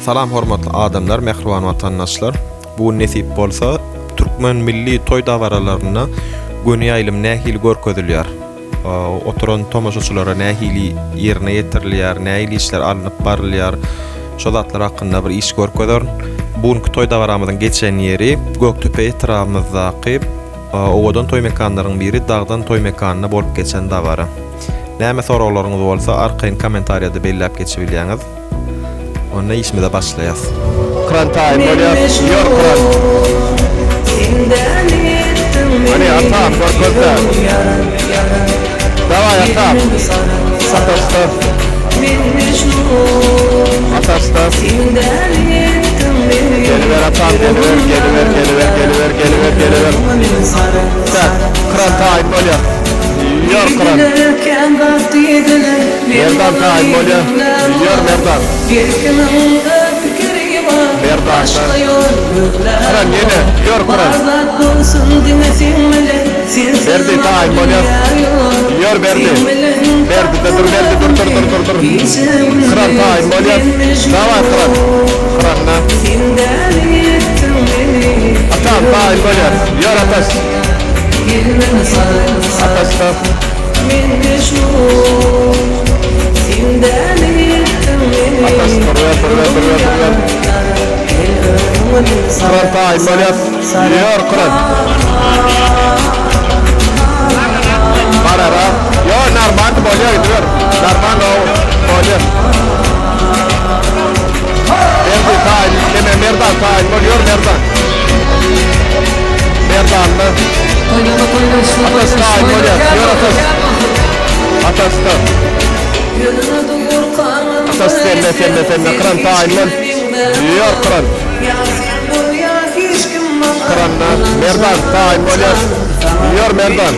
Salam hormatly adamlar, mähriban watandaşlar. Bu gün nesip bolsa, türkmen milli toý dabaralarynda göni ýaýlym nähili görkezilýär? Oturan tomaşaçylara nähili ýerine ýetirilýär, nähili işler alnyp barylýar? Şo zatlar hakynda bir iş görkezerin. Bu günki toý dabaramyzyň geçen ýeri Gökdepe etrabymyzdaky owadan toý mekanlaryň biri Dagdan toý mekanynda bolup geçen dabara. Näme soraglaryňyz bolsa arkaýyn kommentariýada belläp geçibilýäňiz. Onda işimize başlaýas. Kran taýyn bolýar. Ýör kran. Hany atam görkezde. Daway atam. Ataşda. Ataşda. Geliber atam geliber geliber geliber geliber geliber geliber. Tak kran taýyn bolýar. Ýör kran. Merdan taýyn bolýar. Ýör Merdan. Merdanda. Kran ýene. Ýör kran. Berdi taýyn bolýar. Ýör Berdi. Berdide dur Berdi dur dur dur dur dur. Kran taýyn bolýar. Daway kran. Kranda. Atam taýyn bolýar. Ýör Ataş. Ataşda. Ataş durýar durýar durýar durýar. Kran taýyn bolýar. Ýör kran. Barara. Ýo normal bolýar gidiber. Normal o bolýar. Berdi taýyn. Neme Merdan taýyn bolýar Merdan. Merdanly. Ataş taýyn bolýar. Ýör Ataş. Ataşda. Ataş sende sende sende kran taýyn bol. Ýör kran. Kranda Merdan taýyn bolýar. Ýör Merdan.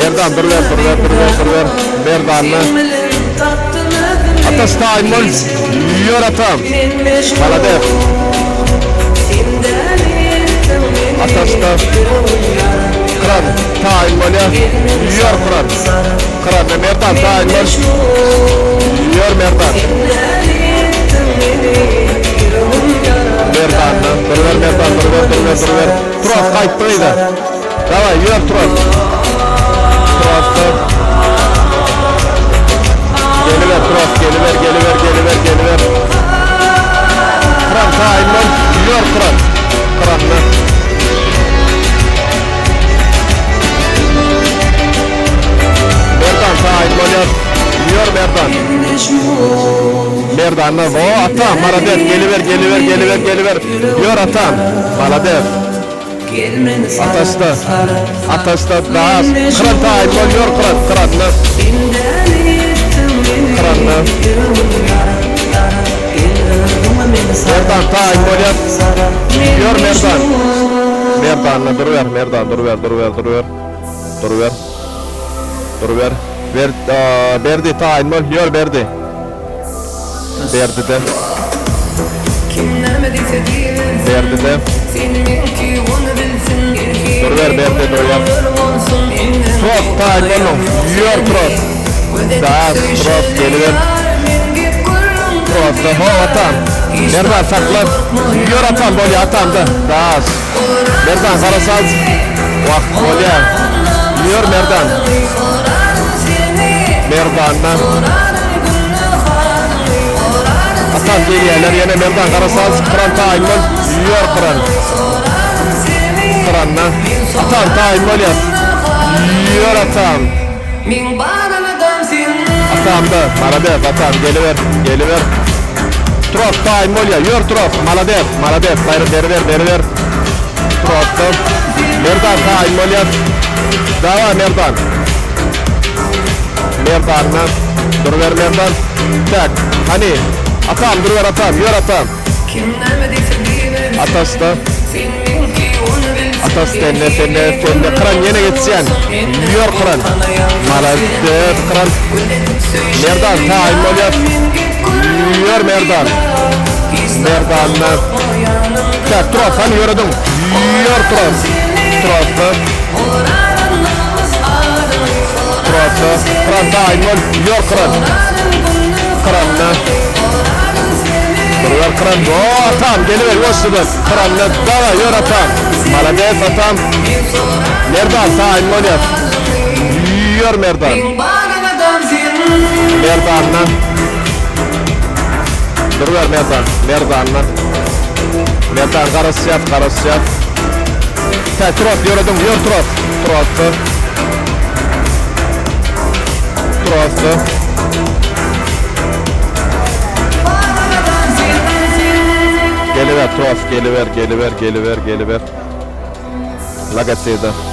Merdan dur ber dur ber dur ber dur ber. Merdanly. Ataş taýyn bol. Ýör atam. Malades. Ataşda. Kran taýyn bolýar. Ýör kran. Kranda Merdan taýyn bol. Ýör Merdan. Merdandan dur ber Merdan dur ber dur ber dur ber. Turas gaýtdy gyza. Daway ýör Turas. Turasda. Geliber Turas geliber geliber geliber geliber. Kran taýyn bol. Ýör Kran. Kranda. Merdan taýyn bolýar. Ýör Merdan. Merdana wo atam malades geliber geliber geliber geliber. Ýör atam. Malades. Ataşda. Ataşda daş. Kran taýyn bol ýör kran. Kranda. Kranda. Merdan taýyn bolýar. Ýör Merdan. Merdana duruber Merdan duruber duruber duruber. Duruber. Duruber. Ber, Berdi taýyn bol. Ýör Berdi. Berdide. Berdide. Duruber Berdi duruber. Tros taýyn boluň. Ýör Tros. Daş Tros geliber. Trosda ho atam. Merdan sakla. Ýör atam bolýar atamda. Daş. Merdan garasaz. Wah bolýar. Ýör Merdan. Merdanda. Atam gelýärler ýene Merdan garasaz. Kran taýyn bol. Ýör kran. Kranda. Atam taýyn bolýar. Ýör atam. Atamda. Malades atam geliber. Geliber. Tros taýyn bolýar. Ýör Tros. Malades. Malades. Gaýra beriber beriber. Trosda. Merdan taýyn bolýar. Dawa Merdan. Merdanda. Duruber Merdan. Tak. Hany. Atam duruber atam. Ýör atam. Ataşda. Ataş sende sende sende kran ýene geçýän. Ýör kran. Malades kran. Merdan taýyn bolýar. Ýör Merdan. Merdanda. Tak, Tros, hany ýörediň. Ýör Tros. Trosda. Trosda. Kran taýyn bol. Ýör kran. Kranda. Duruber Kyran. O atam geliber ýuwaşjadan. Kyrandan dawa ýör atam. Malades atam. Merdan taýyn bolýar. Ýör Merdan. Merdandan. Duruber Merdan. Merdandan. Merdan garaşýar, garaşýar. Tä tros ýörediň, ýör tros. Trosda. Trosda. Geliber tros, geliber, geliber, geliber, geliber. Lagatseda.